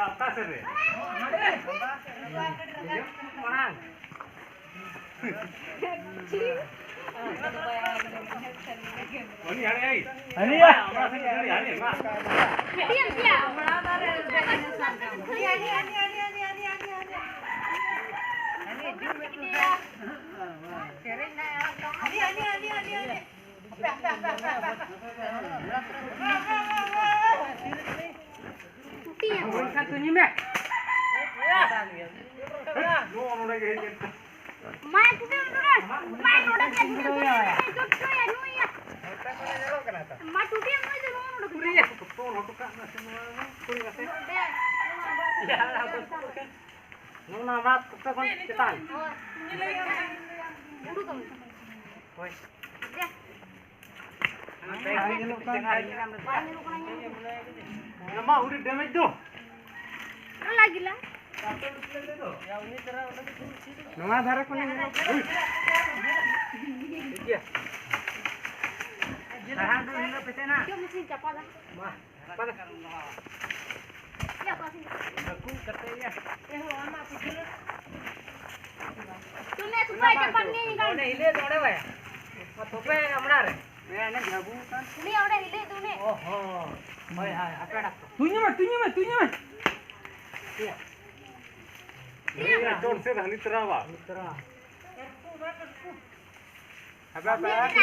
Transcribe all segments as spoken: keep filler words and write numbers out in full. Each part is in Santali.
ᱚᱠᱟ ᱥᱮᱫ ᱨᱮ? ᱢᱟᱲᱟᱝ᱾ ᱦᱟᱹᱱᱤ ᱦᱟᱲᱮ, ᱦᱟᱹᱱᱤ᱾ ᱦᱟᱹᱱᱤ, ᱦᱟᱹᱱᱤ, ᱢᱟ᱾ ᱢᱟ ᱴᱩᱰᱩ, ᱢᱟ ᱱᱚᱰᱮ ᱜᱮ ᱦᱮᱡ ᱮᱱ᱾ ᱢᱟ ᱱᱚᱰᱮ ᱜᱮ ᱦᱮᱡ ᱮᱱ᱾ ᱢᱟ ᱱᱚᱰᱮ ᱜᱮ ᱦᱮᱡ ᱮᱱ᱾ ᱢᱟ ᱱᱚᱰᱮ ᱜᱮ ᱦᱮᱡ ᱮᱱ᱾ ᱢᱟ ᱴᱩᱰᱩ, ᱱᱚᱜᱼᱚᱭ ᱡᱮ ᱱᱚᱜᱼᱚ ᱱᱚᱰᱮ ᱜᱮ᱾ ᱛᱚᱞ ᱦᱚᱴᱚ ᱠᱟᱜ ᱢᱮ ᱥᱮ ᱱᱚᱣᱟ ᱫᱚ, ᱠᱩᱲᱤ ᱜᱟᱛᱮ᱾ ᱱᱚᱜᱼᱚ ᱱᱚᱣᱟ ᱢᱟ ᱛᱚᱛᱚ ᱠᱷᱚᱱ ᱪᱮᱛᱟᱱ᱾ ᱦᱳᱭ᱾ ᱚᱱᱟ ᱢᱟ ᱩᱰᱤ damage ᱫᱚ᱾ ᱞᱟᱜᱤᱞᱟ᱾ ᱱᱚᱣᱟ ᱫᱷᱟᱨᱮ ᱠᱷᱚᱱ ᱧᱮᱞᱚᱜ ᱠᱟᱱᱟ᱾ ᱴᱷᱤᱠ ᱜᱮᱭᱟ᱾ ᱟᱨ ᱦᱟᱸᱜ ᱫᱚ ᱦᱤᱞᱳᱜ ᱯᱮ ᱪᱟᱞᱟᱜᱼᱟ᱾ ᱢᱟ᱾ ᱛᱩᱧ ᱢᱮ, ᱛᱩᱧ ᱢᱮ, ᱛᱩᱧ ᱢᱮ᱾ ᱚ ᱦᱚᱸ᱾ ᱦᱳᱭ, ᱦᱳᱭ, ᱦᱟᱯᱮ ᱰᱟᱠᱛᱚᱨ᱾ ᱛᱩᱧ ᱢᱮ, ᱛᱩᱧ ᱢᱮ, ᱛᱩᱧ ᱢᱮ᱾ ᱪᱚᱴ ᱥᱮᱫ ᱦᱟᱹᱱᱤ ᱛᱚᱨᱟᱣᱟ᱾ ᱦᱟᱱᱤ ᱛᱚᱨᱟᱣᱟ᱾ ᱦᱟᱯᱮ, ᱦᱟᱯᱮ, ᱦᱟᱯᱮ᱾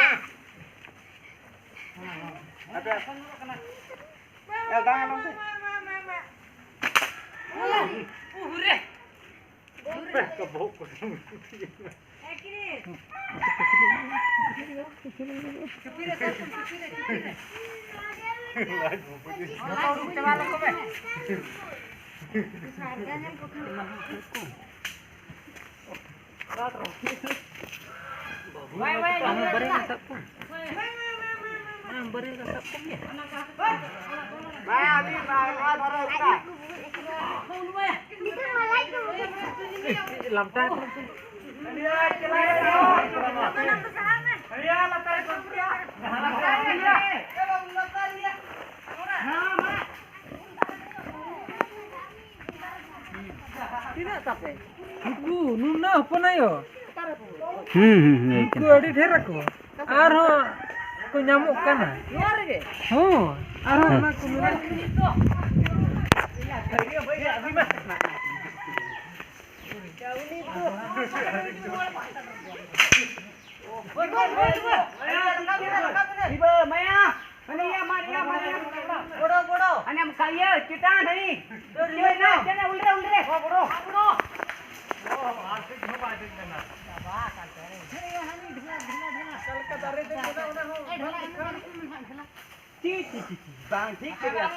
ᱦᱟᱯᱮ᱾ ᱮ, ᱫᱟᱬᱟ ᱱᱚᱛᱮ᱾ ᱦᱩᱨᱮ᱾ ᱦᱩᱨᱮ᱾ ᱵᱚᱦᱚᱜ ᱠᱚ᱾ ᱪᱩᱯᱤ ᱨᱮ, ᱪᱩᱯᱤ ᱨᱮ, ᱪᱩᱯᱤ ᱨᱮ᱾ ᱡᱚᱛᱚ ᱩᱰᱩᱠ ᱪᱟᱵᱟ ᱞᱮᱠᱚ ᱢᱮ᱾ ᱵᱟᱭ, ᱵᱟᱭ, ᱟᱢ ᱵᱟᱨᱭᱟ ᱜᱟᱱ ᱥᱟᱵ ᱠᱚᱢ᱾ ᱟᱢ ᱵᱟᱨᱭᱟ ᱜᱟᱱ ᱥᱟᱵ ᱠᱚᱢ ᱜᱮ᱾ ᱵᱟᱭ, ᱟᱹᱰᱤ ᱵᱟᱭ, ᱱᱚᱣᱟ ᱫᱷᱟᱨᱮ ᱚᱠᱟ? ᱞᱟᱢᱴᱟ᱾ ᱛᱤᱱᱟᱹᱜ ᱛᱟᱯᱮ? ᱱᱩᱠᱩ ᱱᱩᱱᱟᱹᱜ ᱦᱚᱯᱚᱱ ᱟᱭᱳ᱾ ᱦᱩᱸ, ᱦᱩᱸ, ᱦᱩᱸ, ᱱᱩᱠᱩ ᱟᱹᱰᱤ ᱰᱷᱮᱨ ᱟᱠᱚ᱾ ᱟᱨᱦᱚᱸ ᱠᱚ ᱧᱟᱢᱚᱜ ᱠᱟᱱᱟ᱾ ᱱᱚᱣᱟ ᱨᱮᱜᱮ? ᱦᱚᱸ, ᱟᱨᱦᱚᱸ ᱦᱮᱸ᱾ ᱚᱱᱟ ᱠᱚ ᱢᱮᱱᱟᱜᱼᱟ᱾ ᱵᱚᱲᱚ, ᱵᱚᱲᱚ᱾ ᱦᱟᱱᱮ ᱤᱭᱟᱹ, ᱢᱟᱨ, ᱤᱭᱟᱹ, ᱢᱟᱨ, ᱤᱭᱟᱹ᱾ ᱵᱚᱲᱚ, ᱵᱚᱲᱚ᱾ ᱦᱟᱱᱮ ᱤᱭᱟᱹ, ᱪᱮᱛᱟᱱ ᱦᱟᱹᱱᱤ᱾ ᱪᱮᱛᱟᱱ, ᱪᱮᱛᱟᱱ, ᱩᱞᱨᱮ, ᱩᱞᱨᱮ᱾ ᱪᱮᱫ, ᱪᱮᱫ, ᱪᱮᱫ, ᱪᱮᱫ? ᱵᱟᱝ ᱴᱷᱤᱠ ᱠᱟᱱᱟ᱾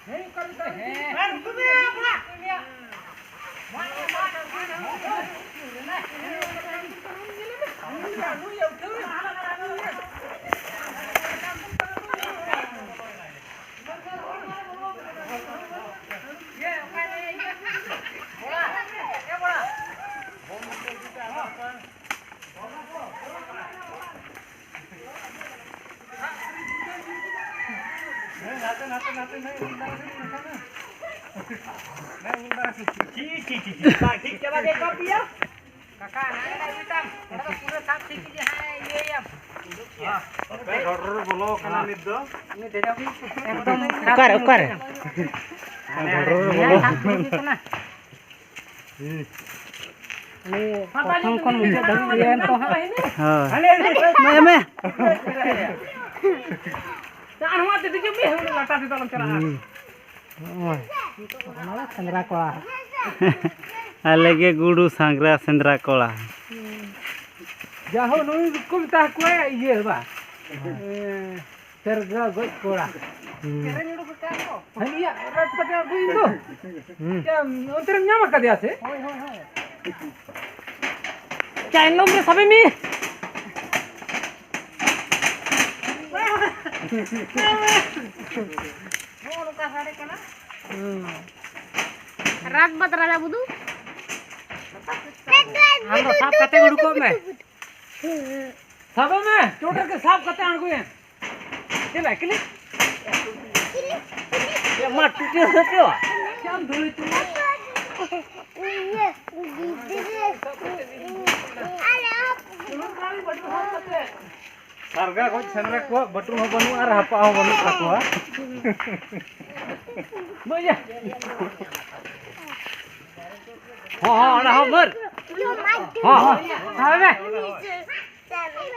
ᱦᱮᱸ, ᱚᱠᱟ ᱞᱮᱠᱟ? ᱦᱮᱸ᱾ ᱠᱟᱠᱟ, ᱱᱟᱭ ᱱᱟᱭ ᱵᱩᱡᱽ ᱛᱟᱢ, ᱚᱸᱰᱮ ᱫᱚ ᱯᱩᱨᱟᱹ ᱥᱟᱵ ᱴᱷᱤᱠ ᱤᱫᱤ, ᱦᱟᱸᱜ ᱤᱭᱟᱹᱭᱟᱢ᱾ ᱟᱯᱮ ᱰᱷᱚᱸᱰᱚᱨ ᱨᱮ ᱵᱚᱞᱚ ᱟᱠᱟᱱᱟ ᱱᱤᱛ ᱫᱚ᱾ ᱩᱱᱤ ᱫᱮᱡᱚᱜ ᱜᱮ ᱮᱠᱫᱚᱢ ᱚᱠᱟᱨᱮ, ᱚᱠᱟᱨᱮ? ᱰᱷᱚᱸᱰᱚᱨ ᱨᱮ ᱵᱚᱞᱚ ᱦᱮᱸ, ᱥᱟᱵ ᱴᱷᱤᱠ ᱤᱫᱤ ᱠᱟᱱᱟ᱾ ᱦᱩᱸ᱾ ᱩᱱᱤ ᱯᱨᱚᱛᱷᱚᱢ ᱠᱷᱚᱱ ᱢᱩᱪᱟᱹᱫ ᱫᱷᱟᱹᱵᱤᱡ ᱤᱭᱟᱹᱭᱮᱱ ᱛᱚ ᱦᱟᱸᱜ᱾ ᱦᱳᱭ᱾ ᱢᱮ, ᱢᱮ᱾ ᱟᱨ ᱱᱚᱣᱟ ᱛᱮ ᱫᱮᱡᱚᱜ ᱢᱮ, ᱦᱩᱲᱩ ᱞᱟᱴᱟ ᱛᱮᱫᱚ ᱟᱞᱚᱢ ᱪᱟᱞᱟᱜᱼᱟ᱾ ᱦᱩᱸ᱾ ᱱᱚᱜᱼᱚᱭ᱾ ᱱᱤᱛᱚᱜ ᱚᱱᱟ ᱫᱚ ᱥᱮᱸᱫᱽᱨᱟ ᱠᱚᱲᱟ᱾ ᱟᱞᱮ ᱜᱮ ᱜᱩᱰᱩ ᱥᱟᱸᱜᱽᱨᱟ ᱥᱮᱸᱫᱽᱨᱟ ᱠᱚᱲᱟ᱾ ᱡᱟᱦᱳ, ᱱᱩᱭ ᱠᱚ ᱢᱮᱛᱟ ᱠᱚᱣᱟ ᱤᱭᱟᱹ ᱵᱟ? ᱦᱮᱸ᱾ ᱮᱸ, ᱥᱮᱸᱫᱽᱨᱟ ᱜᱚᱡ ᱠᱚᱲᱟ᱾ ᱦᱩᱸ᱾ ᱦᱟᱹᱱᱤᱭᱟᱜ ᱨᱟᱡᱽ ᱯᱟᱴᱤ ᱟᱹᱜᱩᱭ ᱫᱚ᱾ ᱦᱩᱸ᱾ ᱪᱮᱫ, ᱚᱱᱛᱮ ᱨᱮᱢ ᱧᱟᱢ ᱟᱠᱟᱫᱮᱭᱟ ᱥᱮ? ᱦᱳᱭ, ᱦᱳᱭ, ᱦᱳᱭ᱾ ᱪᱟᱭᱱᱚᱢ ᱨᱮ ᱥᱟᱵᱮ ᱢᱮ᱾ ᱱᱚᱜᱼᱚ ᱱᱚᱝᱠᱟ ᱥᱟᱰᱮ ᱠᱟᱱᱟ᱾ ᱦᱩᱸ᱾ ᱨᱟᱡᱽ ᱵᱟᱫ ᱨᱟᱡᱟ ᱵᱩᱫᱩ᱾ ᱟᱢ ᱫᱚ ᱥᱟᱵ ᱠᱟᱛᱮ ᱩᱰᱩᱠᱚᱜ ᱢᱮ᱾ ᱥᱟᱵᱮ ᱢᱮ, ᱪᱚᱴ ᱨᱮᱜᱮ ᱥᱟᱵ ᱠᱟᱛᱮ ᱟᱬᱜᱚᱭᱮᱢ᱾ ᱪᱮᱫ ᱞᱟᱭ ᱠᱤᱞᱤ? ᱪᱮᱫ ᱢᱟ ᱴᱩᱴᱤ ᱦᱚᱪᱚ? ᱪᱮᱫ ᱮᱢ ᱫᱷᱩᱲᱤ ᱪᱚ? ᱤᱭᱟᱹ, ᱜᱤᱫᱽᱨᱟᱹ᱾ ᱟᱞᱮ ᱥᱟᱨᱜᱟ ᱜᱚᱡ ᱥᱮᱸᱫᱽᱨᱟ ᱠᱚᱣᱟᱜ ᱵᱟᱹᱴᱩᱞ ᱦᱚᱸ ᱵᱟᱹᱱᱩᱜᱼᱟ ᱟᱨ ᱦᱟᱯᱟ ᱦᱚᱸ ᱵᱟᱹᱱᱩᱜ ᱛᱟᱠᱚᱣᱟ᱾ ᱢᱟᱹᱭ ᱭᱟ᱾ ᱦᱚᱸ, ᱦᱚᱸ, ᱚᱱᱟ ᱦᱚᱸ ᱢᱟᱹᱨ᱾ ᱦᱚᱸ, ᱦᱚᱸ, ᱥᱟᱵᱮ ᱢᱮ᱾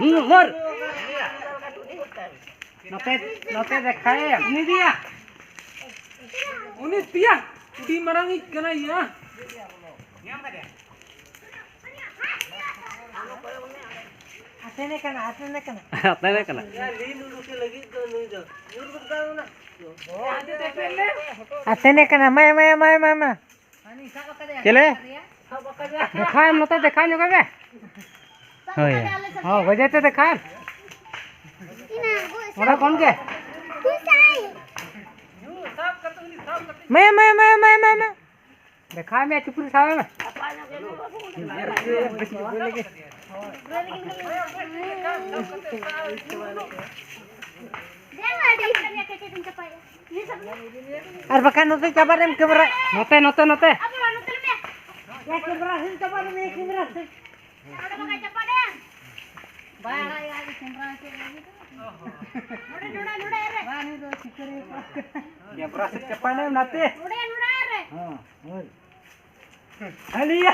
ᱦᱩᱸ, ᱢᱟᱹᱨ᱾ ᱱᱚᱛᱮ, ᱱᱚᱛᱮ ᱫᱮᱠᱷᱟᱭᱮᱢ᱾ ᱩᱱᱤ ᱫᱤᱭᱟ᱾ ᱩᱱᱤ ᱛᱤᱭᱟ᱾ ᱟᱹᱰᱤ ᱢᱟᱨᱟᱝ ᱤᱡ ᱠᱟᱱᱟᱭ ᱭᱟ᱾ ᱟᱥᱮᱱᱮ ᱠᱟᱱᱟ, ᱟᱥᱮᱱᱮ ᱠᱟᱱᱟ᱾ ᱟᱛᱮᱱᱮ ᱠᱟᱱᱟ᱾ ᱭᱟ, ᱞᱤᱱ ᱩᱰᱩᱠᱮ ᱞᱟᱹᱜᱤᱫ ᱫᱚ ᱱᱩᱭ ᱫᱚ᱾ ᱧᱩᱨ ᱜᱚᱫ ᱠᱟᱜ ᱚᱱᱟ᱾ ᱟᱥᱮᱱᱮ ᱠᱟᱱᱟ, ᱢᱟ, ᱢᱟ, ᱢᱟ, ᱢᱟ, ᱢᱟ᱾ ᱪᱮᱞᱮ? ᱫᱮᱠᱷᱟᱣ ᱱᱚᱛᱮ ᱫᱮᱠᱷᱟᱣ ᱧᱚᱜ ᱢᱮ᱾ ᱦᱳᱭ᱾ ᱦᱚᱸ, ᱜᱚᱡᱮ ᱛᱮ ᱫᱮᱠᱷᱟᱣ᱾ ᱚᱸᱰᱮ ᱠᱷᱚᱱ ᱜᱮ᱾ ᱢᱮ, ᱢᱮ, ᱢᱮ, ᱢᱮ, ᱢᱮ, ᱢᱮ᱾ ᱫᱮᱠᱷᱟᱣ ᱢᱮ, ᱪᱩᱯᱩᱨ ᱥᱟᱵ ᱢᱮ᱾ ᱟᱨ ᱵᱟᱠᱷᱟᱱ ᱱᱚᱛᱮ ᱪᱟᱵᱟ ᱨᱮᱢ ᱠᱮᱢᱮᱨᱟ᱾ ᱱᱚᱛᱮ, ᱱᱚᱛᱮ, ᱱᱚᱛᱮ᱾ ᱭᱟ, ᱠᱮᱢᱮᱨᱟ ᱥᱮᱫ ᱪᱟᱵᱟ ᱨᱮ, ᱠᱮᱢᱮᱨᱟ ᱥᱮᱫ᱾ ᱵᱟᱭ ᱟᱲᱟᱜ ᱭᱟ, ᱟᱡ ᱠᱮᱢᱮᱨᱟ ᱪᱮᱫ ᱞᱟᱹᱜᱤᱫ? ᱱᱚᱰᱮ, ᱱᱚᱰᱮ, ᱱᱚᱰᱮ ᱨᱮ᱾ ᱵᱟᱝ, ᱩᱱᱤ ᱫᱚ ᱥᱤᱠᱟᱹᱨᱤᱭᱟᱹ ᱠᱚ᱾ ᱠᱮᱢᱮᱨᱟ ᱥᱮᱫ ᱪᱟᱯᱟᱭ ᱱᱟᱭ ᱱᱟᱛᱮ᱾ ᱱᱚᱰᱮ, ᱱᱚᱰᱮ ᱨᱮ᱾ ᱦᱮᱸ, ᱦᱳᱭ᱾ ᱦᱟᱹᱱᱤᱭᱟ᱾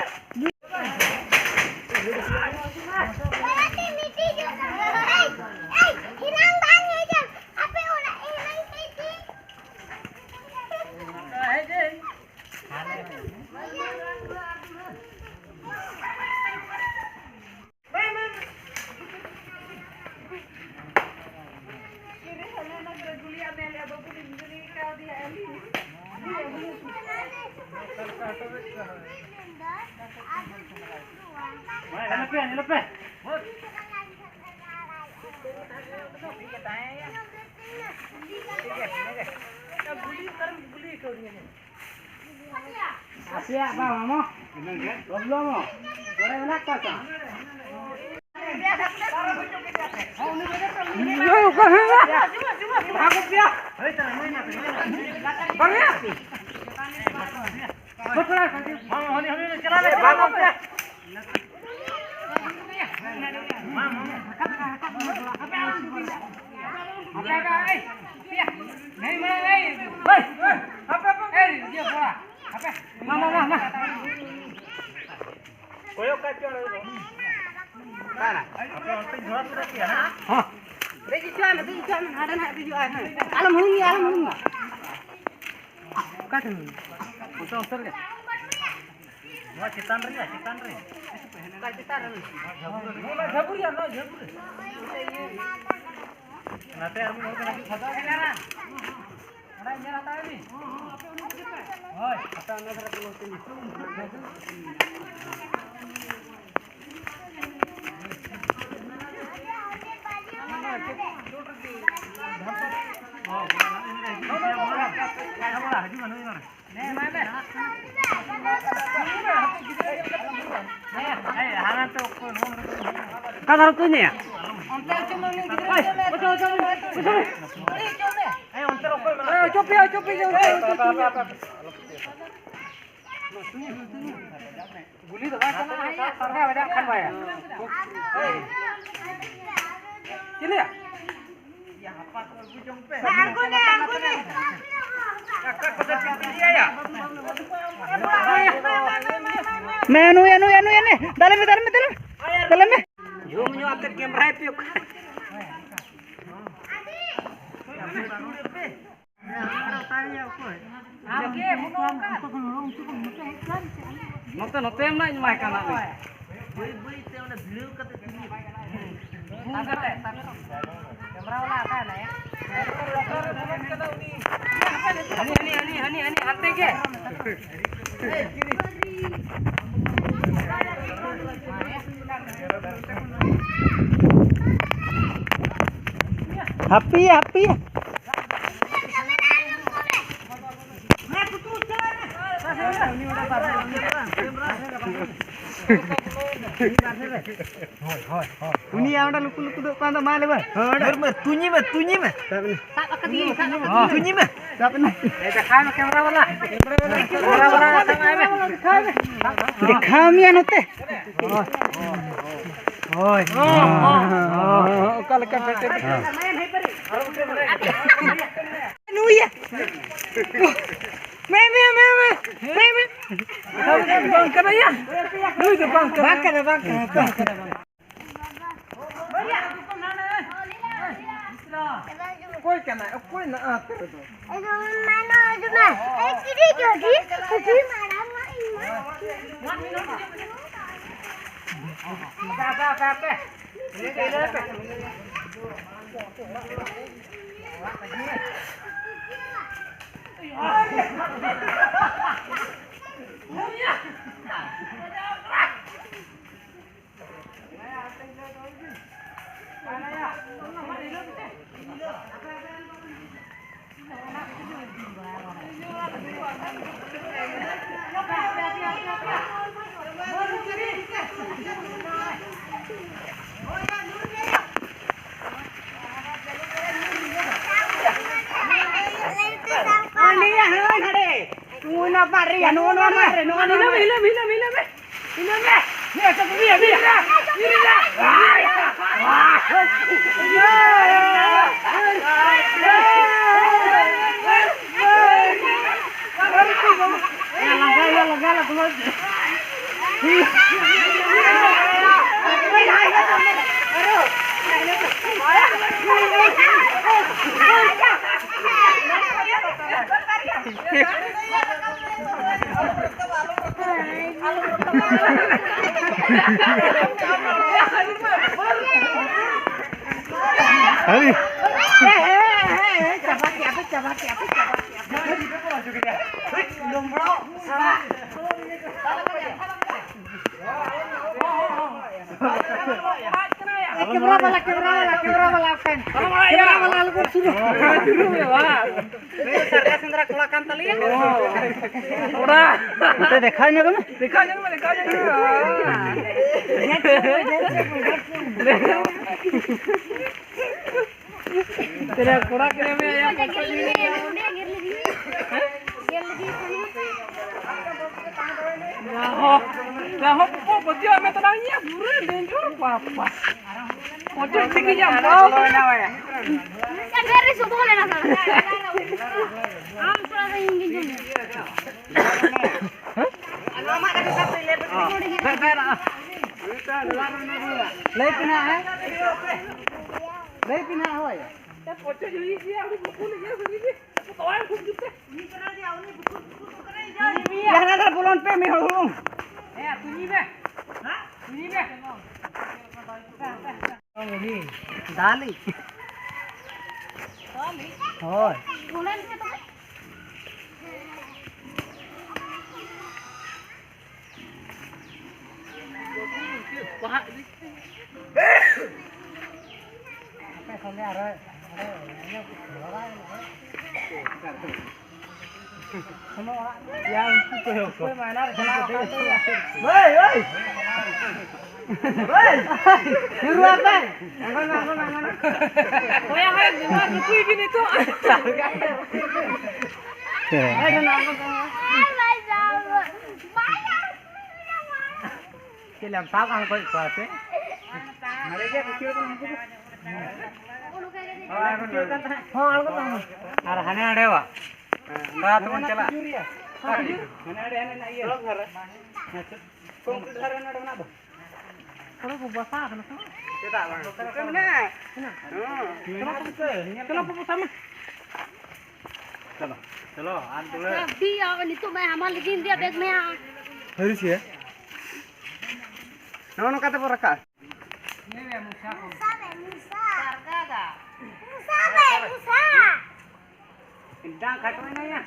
ᱧᱮᱞ ᱯᱮ, ᱧᱮᱞ ᱯᱮ᱾ ᱟᱯᱮᱭᱟᱜ ᱵᱟᱝ ᱟᱢᱚ? ᱵᱟᱵᱞᱩ ᱟᱢᱚ? ᱚᱸᱰᱮ ᱢᱮᱱᱟᱜ ᱠᱚᱣᱟ ᱛᱚ? ᱵᱟᱝ ᱭᱟ᱾ ᱠᱚᱭᱚᱜ ᱠᱟᱜ ᱪᱚ ᱚᱸᱰᱮ ᱫᱚ᱾ ᱚᱠᱟᱨᱮ? ᱟᱯᱮ ᱚᱱᱛᱮ ᱡᱷᱚᱲᱟ ᱯᱩᱨᱟᱹ ᱯᱮᱭᱟ, ᱦᱮᱸ? ᱦᱚᱸ᱾ ᱫᱮᱡ ᱦᱚᱪᱚᱣᱟᱭ ᱢᱮ, ᱫᱮᱡ ᱦᱚᱪᱚᱣᱟᱭ ᱢᱮ, ᱦᱟᱸᱰᱮ ᱱᱟᱦᱟᱜ ᱫᱮᱡᱚᱜᱼᱟᱭ ᱦᱟᱸᱜ᱾ ᱟᱞᱚᱢ ᱦᱩᱭᱩᱜᱼᱟ, ᱟᱞᱚᱢ ᱦᱩᱭᱩᱜᱼᱟ᱾ ᱚᱠᱟ ᱴᱷᱮᱱ? ᱚᱱᱛᱮ, ᱚᱱᱛᱮ ᱨᱮᱜᱮ᱾ ᱱᱚᱣᱟ ᱪᱮᱛᱟᱱ ᱨᱮᱭᱟ, ᱪᱮᱛᱟᱱ ᱨᱮ᱾ ᱚᱠᱟ ᱪᱮᱛᱟᱱ ᱨᱮ? ᱱᱚᱣᱟ ᱡᱷᱟᱹᱵᱩ ᱨᱮᱭᱟ, ᱱᱚᱣᱟ ᱡᱷᱟᱹᱵᱩ ᱨᱮ᱾ ᱱᱟᱛᱮ ᱟᱨ ᱢᱤᱫ ᱦᱚᱲ ᱠᱟᱱᱟ, ᱪᱮᱫ ᱠᱷᱟᱫᱟ? ᱚᱸᱰᱮ ᱧᱮᱞ ᱦᱟᱛᱟᱲ ᱢᱮ᱾ ᱦᱳᱭ, ᱦᱟᱛᱟᱣ ᱚᱱᱟ ᱫᱷᱟᱨᱮ ᱛᱮ ᱵᱚᱞᱚ ᱦᱚᱪᱚ ᱢᱮ᱾ ᱚᱠᱟ ᱫᱷᱟᱨᱮ ᱛᱮᱧ ᱞᱟᱹᱭᱟ? ᱚᱱᱛᱮ ᱚᱪᱚᱜ ᱢᱮ, ᱩᱱᱤ ᱜᱤᱫᱽᱨᱟᱹ ᱚᱪᱚᱜ ᱢᱮ᱾ ᱚᱪᱚᱜ, ᱚᱪᱚᱜ ᱢᱮ, ᱚᱪᱚᱜ ᱢᱮ᱾ ᱚᱪᱚᱜ ᱯᱮ, ᱚᱪᱚᱜ ᱯᱮ, ᱚᱪᱚᱜ ᱯᱮ᱾ ᱜᱩᱞᱤ ᱫᱚ ᱵᱟᱭ ᱪᱟᱞᱟᱜᱼᱟ, ᱥᱟᱨᱜᱟ ᱵᱟᱡᱟᱜ ᱠᱷᱟᱱ ᱵᱟᱭᱟ᱾ ᱪᱮᱫ ᱞᱟᱹᱭᱟ? ᱟᱬᱜᱚᱱᱮ, ᱟᱬᱜᱚᱱᱮ᱾ ᱱᱮ, ᱱᱩᱭ, ᱱᱩᱭ, ᱱᱩᱭ, ᱱᱩᱭ᱾ ᱫᱟᱞᱮ ᱢᱮ, ᱫᱟᱞᱮ ᱢᱮ, ᱫᱟᱞᱮ ᱢᱮ᱾ ᱫᱟᱞᱮ ᱢᱮ᱾ ᱡᱷᱩᱢ ᱧᱚᱜ ᱟᱛᱮᱫ ᱠᱮᱢᱨᱟᱭ ᱯᱮ᱾ ᱱᱚᱛᱮ, ᱱᱚᱛᱮ ᱢᱟ ᱤᱧ ᱢᱟ ᱠᱟᱱᱟ᱾ ᱵᱟᱹᱭ ᱵᱟᱹᱭ ᱛᱮ ᱚᱸᱰᱮ ᱵᱷᱤᱲᱟᱹᱣ ᱠᱟᱛᱮ ᱛᱤᱸᱜᱩ᱾ ᱦᱟᱹᱱᱤ, ᱦᱟᱹᱱᱤ, ᱦᱟᱹᱱᱤ, ᱦᱟᱹᱱᱤ, ᱦᱟᱱᱛᱮ ᱜᱮ᱾ ᱦᱟᱯᱮ, ᱦᱟᱯᱮ᱾ ᱩᱱᱤᱭᱟᱜ ᱚᱸᱰᱮ ᱞᱩᱠᱩ ᱞᱩᱠᱩ ᱫᱚ ᱚᱠᱟ ᱫᱚ ᱢᱟ ᱞᱮᱵᱟ᱾ ᱦᱳᱭ, ᱚᱸᱰᱮ᱾ ᱢᱟᱹᱨ, ᱢᱟᱹᱨ, ᱛᱩᱧᱤ ᱢᱮ, ᱛᱩᱧᱤ ᱢᱮ᱾ ᱥᱟᱵ ᱟᱠᱟᱫᱮᱭᱟᱹᱧ, ᱥᱟᱵ ᱟᱠᱟᱫᱮᱭᱟᱹᱧ᱾ ᱛᱩᱧᱤ ᱢᱮ᱾ ᱥᱟᱵ ᱮᱱᱟ᱾ ᱮ, ᱫᱮᱠᱷᱟᱭ ᱢᱮ ᱠᱮᱢᱨᱟ ᱵᱟᱞᱟ᱾ ᱠᱮᱢᱨᱟ ᱵᱟᱞᱟ, ᱥᱟᱵ ᱫᱮᱠᱷᱟᱣ ᱢᱮᱭᱟ ᱱᱚᱛᱮ᱾ ᱦᱳᱭ᱾ ᱚᱠᱟ ᱞᱮᱠᱟ ᱯᱮᱴᱮ? ᱱᱩᱭᱟ᱾ ᱢᱮ, ᱢᱮ, ᱢᱮ, ᱢᱮ᱾ ᱢᱮ, ᱢᱮ᱾ ᱵᱟᱝ ᱠᱟᱱᱟ ᱭᱟ᱾ ᱱᱩᱭ ᱫᱚ ᱵᱟᱝ ᱠᱟᱱᱟ᱾ ᱵᱟᱝ ᱠᱟᱱᱟ, ᱵᱟᱝ ᱠᱟᱱᱟ, ᱵᱟᱝ ᱠᱟᱱᱟ, ᱵᱟᱝ ᱠᱟᱱᱟ᱾ ᱚᱠᱚᱭ ᱠᱟᱱᱟᱭ? ᱚᱠᱚᱭ ᱱᱟᱜ ᱟᱛᱮ ᱨᱮᱫᱚ? ᱚᱱᱟ ᱵᱟᱨᱭᱟ, ᱱᱚᱜᱼᱚ ᱱᱚᱣᱟ ᱵᱟᱨᱭᱟ, ᱱᱚᱜᱼᱚ ᱱᱚᱣᱟ ᱵᱟᱨᱭᱟ᱾ ᱦᱤᱞᱟᱹᱢ, ᱦᱤᱞᱟᱹᱢ, ᱦᱤᱞᱟᱹᱢ, ᱦᱤᱞᱟᱹᱢ ᱢᱮ᱾ ᱦᱤᱞᱟᱹᱢ ᱢᱮ᱾ ᱦᱤᱞᱟᱹᱢ ᱢᱮ᱾ ᱞᱟᱸᱜᱟ, ᱞᱟᱸᱜᱟ, ᱞᱟᱸᱜᱟ᱾ ᱟᱹᱰᱤ ᱠᱮᱢᱨᱟ ᱵᱟᱞᱟ, ᱠᱮᱢᱨᱟ ᱵᱟᱞᱟ, ᱠᱮᱢᱨᱟ ᱵᱟᱞᱟ, ᱠᱮᱢᱨᱟ ᱵᱟᱞᱟ, ᱟᱞᱚ ᱵᱚᱱ ᱥᱩᱨᱩᱜᱼᱟ᱾ ᱱᱩᱭ ᱫᱚ ᱥᱟᱨᱜᱟ ᱥᱮᱸᱫᱽᱨᱟ ᱠᱚᱲᱟ ᱠᱟᱱ ᱛᱟᱞᱮᱭᱟ᱾ ᱚᱱᱟ᱾ ᱱᱚᱛᱮ ᱫᱮᱠᱷᱟᱣ ᱧᱚᱜ ᱢᱮ᱾ ᱫᱮᱠᱷᱟᱣ ᱧᱚᱜ ᱢᱮ, ᱫᱮᱠᱷᱟᱣ ᱧᱚᱜ ᱢᱮ᱾ ᱛᱮᱨᱟ ᱠᱚᱲᱟ ᱠᱮᱱᱮ ᱢᱮ ᱭᱟ, ᱯᱟᱴᱟ ᱡᱤᱞ᱾ ᱦᱮᱸ? ᱡᱟᱦᱳ, ᱡᱟᱦᱳ, ᱠᱚ ᱯᱟᱹᱛᱭᱟᱹᱣ ᱢᱮ ᱛᱟᱞᱟᱝ ᱭᱟ, ᱯᱩᱨᱟᱹ ᱰᱮᱧᱡᱚᱨ ᱵᱟᱯᱟ᱾ ᱯᱚᱪᱚᱡ ᱛᱮᱜᱮ ᱧᱟᱢ ᱠᱚᱣᱟ᱾ ᱮ, ᱵᱮᱨᱮ ᱥᱩᱫᱷᱩ ᱞᱮᱱᱟ ᱥᱟᱞᱟ᱾ ᱟᱢ ᱥᱟᱞᱟ ᱫᱚ ᱤᱧ ᱜᱤᱧ ᱡᱚᱢ ᱢᱮᱭᱟ᱾ ᱞᱟᱹᱭ ᱯᱮ ᱱᱟᱦᱟᱜ, ᱦᱮᱸ? ᱞᱟᱹᱭ ᱯᱮ ᱱᱟᱦᱟᱜ, ᱦᱳᱭ᱾ ᱯᱚᱪᱚᱡ ᱦᱩᱭᱩᱜ ᱜᱮᱭᱟ, ᱩᱱᱤ ᱵᱩᱠᱩᱞ ᱜᱮᱭᱟ, ᱩᱱᱤ ᱜᱮ᱾ ᱡᱟᱦᱟᱱᱟᱜ ᱫᱚ ᱵᱚᱞᱚᱱ ᱯᱮ, ᱢᱤᱫ ᱦᱚᱲ ᱦᱩᱲᱩᱝ᱾ ᱦᱮᱸ, ᱛᱩᱧᱤ ᱢᱮ᱾ ᱦᱮᱸ, ᱛᱩᱧᱤ ᱢᱮ᱾ ᱫᱟᱞᱤ᱾ ᱦᱳᱭ᱾ ᱦᱳᱭ, ᱦᱳᱭ᱾ ᱦᱳᱭ᱾ ᱦᱳᱭ, ᱦᱳᱭ, ᱱᱩᱠᱩᱭ ᱵᱤᱱ ᱱᱤᱛᱚᱜ᱾ ᱦᱮᱸ᱾ ᱪᱮᱫ ᱞᱮᱢ ᱥᱟᱵ ᱟᱬᱜᱚᱭᱮᱫ ᱠᱚᱣᱟ ᱥᱮ? ᱦᱚᱸ, ᱟᱬᱜᱚ ᱛᱟᱵᱚᱱ᱾ ᱟᱨ ᱦᱟᱱᱮ ᱦᱟᱸᱰᱮ ᱵᱟ? ᱚᱱᱟ ᱛᱮᱵᱚᱱ ᱪᱟᱞᱟᱜ᱾ ᱦᱟᱱᱮ ᱦᱟᱸᱰᱮ, ᱦᱟᱱᱮ ᱤᱭᱟᱹ᱾ ᱠᱚᱝᱠᱨᱤᱴ ᱫᱷᱟᱨᱮ ᱱᱚᱰᱮ ᱢᱮᱱᱟᱜ ᱫᱚ᱾ ᱦᱚᱲ ᱠᱚ ᱵᱟᱥᱟ ᱟᱠᱟᱱᱟ ᱥᱮ ᱵᱟᱝ? ᱪᱮᱫᱟᱜ ᱵᱟᱝ? ᱱᱚᱛᱮ ᱢᱮᱱᱟᱜᱼᱟ᱾ ᱦᱮᱸ᱾ ᱪᱚᱞᱚ ᱛᱚᱵᱮ, ᱪᱚᱞᱚ ᱛᱚᱵᱮ, ᱥᱟᱵ ᱢᱮ᱾ ᱪᱚᱞᱚ, ᱪᱚᱞᱚ, ᱟᱨ ᱫᱩᱲᱟᱹ᱾ ᱟᱹᱰᱤ, ᱟᱨ ᱱᱤᱛᱚᱜ ᱢᱟ ᱦᱟᱢᱟᱞ ᱜᱮ ᱤᱧ ᱨᱮᱭᱟᱜ ᱵᱮᱜᱽ ᱢᱮᱭᱟ᱾ ᱦᱟᱹᱨᱤ ᱥᱮ? ᱱᱚᱜᱼᱚ ᱱᱚᱝᱠᱟ ᱛᱮᱵᱚ ᱨᱟᱠᱟᱵ᱾ ᱢᱚᱥᱟ ᱵᱮ, ᱢᱚᱥᱟ᱾ ᱰᱟᱝ ᱠᱷᱟᱴᱚᱭ ᱱᱟ ᱭᱟ᱾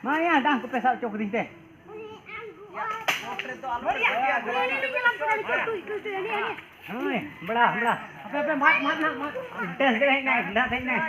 ᱢᱟ ᱭᱟ, ᱰᱟᱝ ᱠᱚᱯᱮ ᱥᱟᱵ ᱦᱚᱪᱚ ᱠᱤᱫᱤᱧ ᱛᱮ᱾ ᱦᱳᱭ, ᱵᱟᱲᱟ, ᱵᱟᱲᱟ᱾ ᱦᱟᱯᱮ, ᱦᱟᱯᱮ, ᱢᱟᱫ, ᱢᱟᱫ, ᱢᱟᱫ, ᱢᱟᱫ᱾ ᱰᱟᱝ ᱦᱮᱡ ᱮᱱᱟᱭ, ᱰᱟᱝ ᱦᱮᱡ ᱮᱱᱟᱭ᱾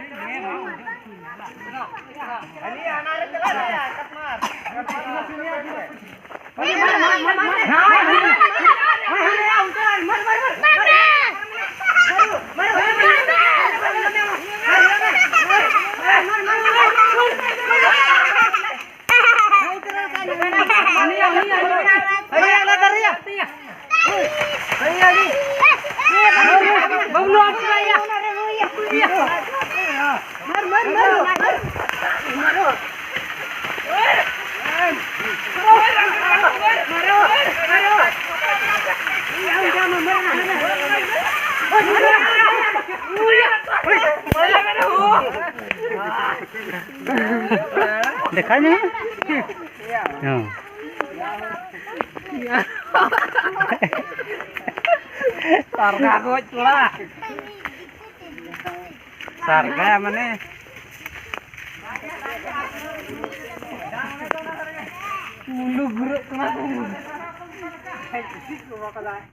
ᱫᱮᱠᱷᱟᱣ ᱧᱚᱜ ᱢᱮ᱾ ᱦᱮᱸ᱾ ᱥᱟᱨᱜᱟ ᱜᱚᱡ ᱠᱚᱲᱟ᱾ ᱥᱟᱨᱜᱟ ᱢᱟᱱᱮ ᱩᱞᱩ ᱜᱩᱨᱟᱹᱜ ᱠᱟᱱᱟ ᱠᱚ᱾